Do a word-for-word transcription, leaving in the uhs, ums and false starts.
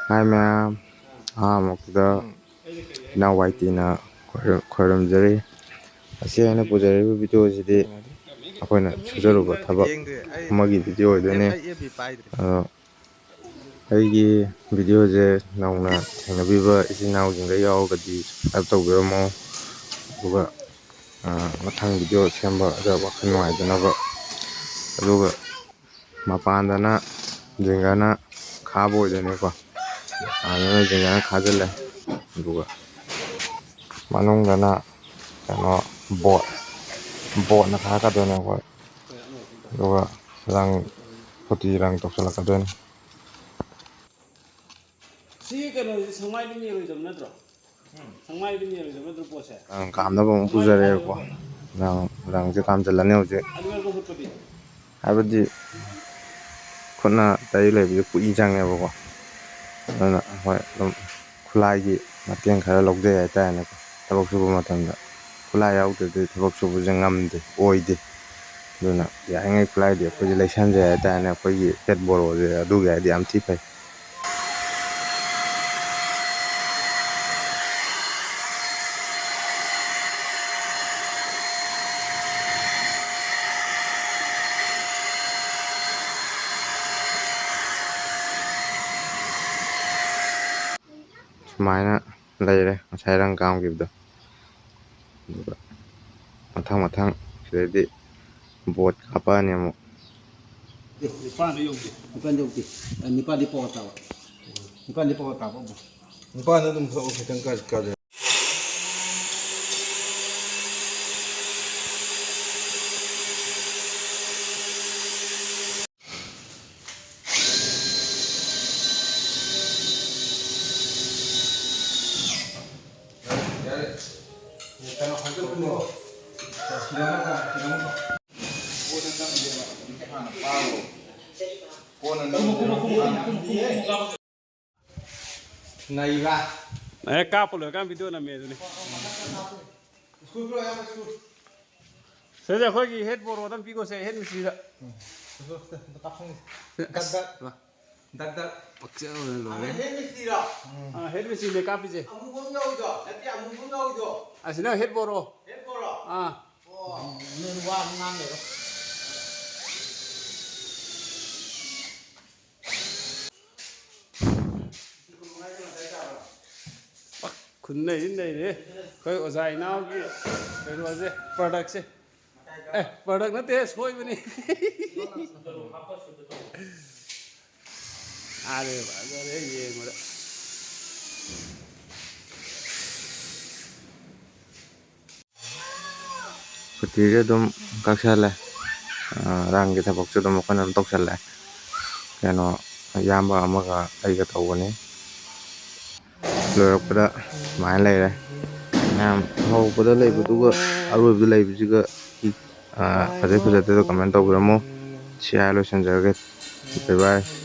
ꯍꯥꯏ ꯃꯌꯥꯝ, ꯑꯍꯥꯟꯕꯃꯛꯇꯗ ꯏꯅꯥꯎ ꯋꯥꯏ ꯇꯤꯅ ꯈꯣꯏꯔꯝ-, ꯈꯣꯏꯔꯝꯖꯔꯤ꯫ ꯑꯁꯤ ꯑꯩꯅ ꯄꯨꯖꯔꯤꯕ ꯚꯤꯗꯤꯑꯣꯁꯤꯗꯤ ꯑꯩꯈꯣꯏꯅ ꯁꯨꯖꯔꯨꯕ ꯊꯕꯛ ꯑꯃꯒꯤ ꯚꯤꯗꯤꯑꯣ ꯑꯣꯏꯗꯣꯏꯅꯤ꯫ ꯑꯗꯣ ꯑꯩꯒꯤ ꯚꯤꯗꯤꯑꯣꯁꯦ ꯅꯧꯅ ꯊꯦꯡꯅꯕꯤꯕ ꯏꯆꯤꯟ ꯏꯅꯥꯎꯁꯤꯡꯗ ꯌꯥꯎꯔꯒꯗꯤ subscribe ꯇꯧꯕꯤꯔꯝꯃꯣ꯫ ꯑꯗꯨꯒ, ꯑ, ꯃꯊꯪ ꯚꯤꯗꯤꯑꯣ ꯁꯦꯝꯕꯗ ꯋꯥꯈꯜ ꯅꯨꯡꯉꯥꯏꯖꯅꯕ꯫ ꯑꯗꯨꯒ ꯃꯄꯥꯟꯗꯅ ꯖꯤꯡꯒꯅ ꯈꯥꯕ ꯑꯣꯏꯗꯣꯏꯅꯦꯀꯣ꯫ ꯃꯄꯥꯟꯗꯅ ꯖꯤꯡꯒꯅ ꯈꯥꯖꯤꯜꯂꯦ꯫ ꯑꯗꯨꯒ ꯃꯅꯨꯡꯗꯅ ꯀꯩꯅꯣ ꯕꯣꯠ, ꯕꯣꯠꯅ ꯈꯥꯔꯛꯀꯗꯣꯏꯅꯦ ꯑꯩꯈꯣꯏ꯫ ꯑꯗꯨꯒ ꯔꯪ, ꯄꯨꯇꯤ ꯔꯪ ꯇꯧꯁꯜꯂꯛꯀꯗꯣꯏꯅꯤ꯫ ꯁꯤ ꯀꯩꯅꯣꯁꯦ ꯁꯪꯃꯥꯏꯗ ꯃꯦꯜꯂꯣꯏꯗꯕ ꯅꯠꯇ꯭ꯔꯣ? ꯁꯪꯃꯥꯏꯗ ꯃꯦꯜꯂꯣꯏꯗꯕ ꯅꯠꯇ꯭ꯔꯣ ꯄꯣꯠꯁꯦ? ꯔꯪ ꯀꯥꯝꯅꯕ ꯑꯃꯨꯛ ꯄꯨꯖꯔꯦꯕꯀꯣ꯫ ꯔꯪ, ꯔꯪꯁꯦ ꯀꯥꯝꯖꯜꯂꯅꯤ ꯍꯧꯖꯤꯛ꯫ ꯑꯗꯨꯒ ꯍꯨꯠꯄꯗꯤ? ꯍꯥꯏꯕꯗꯤ ꯈꯨꯠꯅ ꯇꯩ ꯂꯩꯕꯁꯦ ꯀꯨꯏ ꯆꯪꯉꯦꯕꯀꯣ꯫ ꯑꯗꯨꯅ ꯍꯣꯏ ꯑꯗꯨꯝ ꯈꯨꯠꯂꯥꯏꯒꯤ ꯃꯇꯦꯡ ꯈꯔ ꯂꯧꯖꯩ ꯍꯥꯏꯇꯥꯔꯦꯅꯦꯀꯣ꯫ ꯊꯕꯛ ꯁꯨꯕ ꯃꯇꯝꯗ ꯈꯨꯠꯂꯥꯏ ꯌꯥꯎꯗ꯭ꯔꯗꯤ ꯊꯕꯛ ꯁꯨꯕꯁꯦ ꯉꯝꯗꯦ, ꯑꯣꯏꯗꯦ꯫ ꯑꯗꯨꯅ ꯌꯥꯔꯤꯉꯩ ꯈꯨꯠꯂꯥꯏꯗꯤ ꯑꯩꯈꯣꯏꯁꯦ ꯂꯩꯁꯟꯖꯩ ꯍꯥꯏꯇꯥꯔꯦꯅꯦ꯫ ꯑꯩꯈꯣꯏꯒꯤ ꯍꯦꯠ ꯕꯣꯔꯣꯁꯦ ꯑꯗꯨꯒꯤ ꯍꯥꯏꯗꯤ ꯌꯥꯝ ꯊꯤ ꯐꯩ꯫ ꯁꯨꯃꯥꯏꯅ ꯂꯩꯔꯦ ꯉꯁꯥꯏ ꯔꯪ ꯀꯥꯝꯈꯤꯕꯗꯣ꯫ ꯑꯗꯨꯒ ꯃꯊꯪ ꯃꯊꯪ ꯁꯤꯗꯩꯗꯤ ꯕꯣꯠ ꯀꯥꯞꯄꯛꯑꯅꯤ ꯑꯃꯨꯛ꯫ ꯑꯦ, ꯅꯤꯄꯥꯟꯗ ꯌꯧꯗꯦ꯫ ꯅꯤꯄꯥꯟ ꯌꯧꯗꯦ꯫ ꯑ, ꯅꯤꯄꯥꯟꯗꯤ ꯄꯋꯥ ꯇꯥꯕ꯫ ꯅꯤꯄꯥꯟꯗꯤ ꯄꯋꯥ ꯇꯥꯕ ꯑꯃꯨꯛ꯫ ꯅꯤꯄꯥꯟꯗ ꯑꯗꯨꯝ ꯊꯣꯛꯑꯣ, ꯈꯤꯇꯪ ꯀꯥ-, ꯀꯥꯖ-꯫ ꯅꯩꯕ꯫ ꯑꯦ, ꯀꯥꯞꯄ ꯂꯣꯏꯔꯀꯥꯟ ꯚꯤꯗꯤꯑꯣ ꯅꯝꯃꯦ ꯑꯗꯨꯅꯤ꯫ ꯁ꯭ꯀꯨꯜ ꯄꯨꯔꯛꯑꯣ, ꯏꯌꯥꯝꯕ, ꯁ꯭ꯀꯨꯜ꯫ ꯁꯤꯗ ꯑꯩꯈꯣꯏꯒꯤ ꯍꯦꯠ ꯕꯣꯔꯣꯗ ꯑꯃ ꯄꯤꯈꯣꯁꯦ, ꯍꯦꯠ ꯃꯤꯁꯇ꯭ꯔꯤꯗ꯫ ꯎꯝ꯫ ꯁ꯭ꯀꯨꯜ, ꯁ꯭ꯀꯨꯜ, ꯑꯝꯇ ꯀꯥꯞꯁꯟꯒꯦ꯫ ꯑꯁ, ꯗꯠ, ꯗꯠ꯫ ꯃꯥ꯫ ꯗꯛ ꯗꯛ꯫ ꯄꯛꯆꯕꯅ ꯂꯣꯏꯔꯦ꯫ ꯑꯃ ꯍꯦꯟ ꯃꯤꯁꯇ꯭ꯔꯤꯔꯣ? ꯑꯥ, ꯍꯦꯟ ꯃꯤꯁꯇ꯭ꯔꯤꯅꯦ ꯀꯥꯞꯄꯤꯁꯦ꯫ ꯑꯃꯨꯕ ꯑꯃ ꯌꯥꯎꯏꯗꯣ? ꯅꯠꯇꯦ, ꯑꯃꯨꯕ ꯑꯃ ꯌꯥꯎꯏꯗꯣ? ꯑꯁꯤꯅ ꯍꯦꯠ ꯕꯣꯔꯣ꯫ ꯍꯦꯠ ꯕꯣꯔꯣ? ꯑꯥ꯫ ꯑꯣ꯫ ꯅꯣꯏ ꯋꯥ ꯑꯃ ꯉꯥꯡ ꯂꯩꯔꯣ꯫ ꯄꯛ ꯈꯨꯟꯅꯩ ꯅꯩꯔꯦ꯫ ꯑꯩꯈꯣꯏ ꯑꯣꯖꯥ ꯏꯅꯥꯎꯒꯤ ꯀꯩꯅꯣꯁꯦ, ꯄ꯭ꯔꯗꯛꯁꯦ꯫ ꯑꯦ, ꯄ꯭ꯔꯗꯛ ꯅꯠꯇꯦ, ꯁꯣꯏꯕꯅꯤ꯫ ꯑꯥꯔꯦ, ꯐꯖꯔꯦ ꯌꯦꯡꯕꯗ꯫ ꯁꯨꯇꯤꯁꯦ ꯑꯗꯨꯝ ꯀꯛꯁꯜꯂꯦ꯫ ꯑ, ꯔꯥꯡꯒꯤ ꯊꯕꯛꯁꯨ ꯑꯗꯨꯝ ꯑꯩꯈꯣꯏꯅ ꯑꯗꯨꯝ ꯇꯧꯁꯜꯂꯦ꯫ ꯀꯩꯅꯣ, ꯏꯌꯥꯝꯕ ꯑꯃꯒ ꯑꯩꯒ ꯇꯧꯕꯅꯤ꯫ ꯂꯣꯏꯔꯛꯄꯗ ꯁꯨꯃꯥꯏꯅ ꯂꯩꯔꯦ꯫ ꯃꯌꯥꯝ ꯍꯧꯕꯗ ꯂꯩꯕꯗꯨꯒ ꯑꯔꯣꯏꯕꯗ ꯂꯩꯕꯁꯤꯒ, ꯑ, ꯐꯖꯩ ꯐꯖꯗꯦꯗꯣ comment ꯇꯧꯕꯤꯔꯝꯃꯣ꯫ ꯁꯤ ꯍꯥꯏꯔ ꯂꯣꯏꯁꯤꯟꯖꯔꯒꯦ꯫ Bye bye꯫